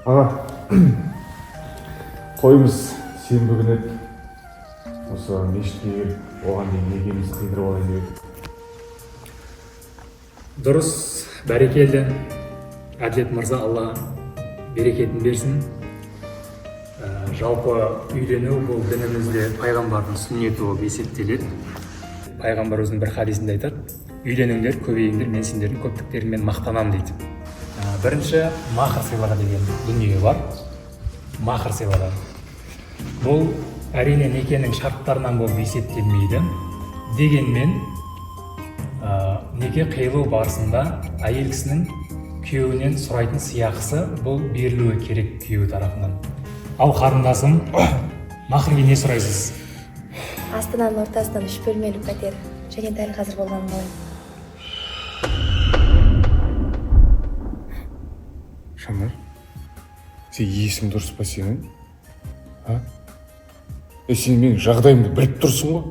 Аға, тойымыз сенбі күні еді. Осы мешітке келіп, оған дейін некемізді қидырып алайын деп едік. Дұрыс, бәрекелді. Әділет мырза, Алла берекетін берсін. Жалпы үйлену бұл дінімізде пайғамбардың сүннеті болып есептеледі. Пайғамбар өзінің бір хадисінде айтады: «Үйленіңдер, көбейіңдер, мен сендердің көптіктеріңмен мақтанамын», – дейді. Бірінші махр сыйлығы деген дүние бар. Махр сыйлығы бұл, әрине, некенің шарттарынан болып есептелмейді. Дегенмен неке қиылу барысында әйел кісінің күйеуінен сұрайтын сыйақысы, бұл берілуі керек күйеуі тарапынан. Ал, қарындасым, махрге не сұрайсыз? Астананың ортасынан үш бөлмелі пәтер және дәл қазір болғанын қалаймын. Жанар, сен есің дұрыс па сенің, а? Е, сен менің жағдайымды біліп тұрсың ғой.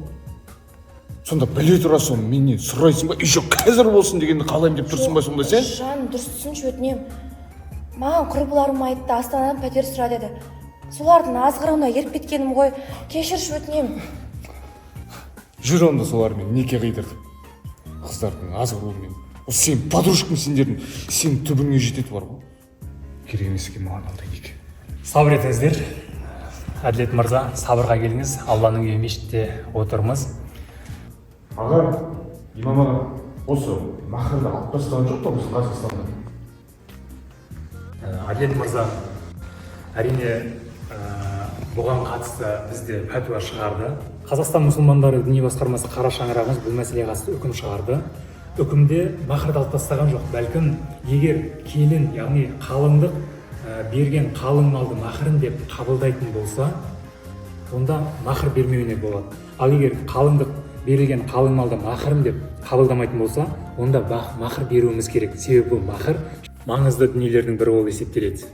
Сонда біле тұра соны менен сұрайсың ба? Еще қазір болсын дегенді қалаймын деп тұрсың ба сонда сен? Жаным, дұрыс түсінші, өтінемін. Маған құрбыларым айтты, Астанадан пәтер сұра деді. Солардың азғыруына еріп кеткенім ғой. Кешірші, өтінемін. Жүр онда солармен неке қидыртып. Қыздардың азғыруымен. Осы сенің подружкаң, сендердің, сенің түбіңе жетеді бар ғой. Керек емес екен маған ондай неке. Сабыр етіңіздер, Әділет мырза, сабырға келіңіз. Алланың үйі мешітте отырмыз. Аға, имам аға, осы махрды алып тастаған жоқ па біздің Қазақстанда? Әділет мырза, әрине, бұған қатысты бізде пәтуа шығарды Қазақстан мұсылмандары діни басқармасы. Қара шаңырағымыз бұл мәселеге қатысты үкім шығарды. Үкімде махрды алып тастаған жоқ. Бәлкім, егер келін, яғни қалыңдық, берген қалың малды махрын деп қабылдайтын болса, онда махр бермеуіне болады. Ал егер қалыңдық берілген қалың малды махрым деп қабылдамайтын болса, онда махр беруіміз керек, себебі бұл махр маңызды дүниелердің бірі болып есептеледі.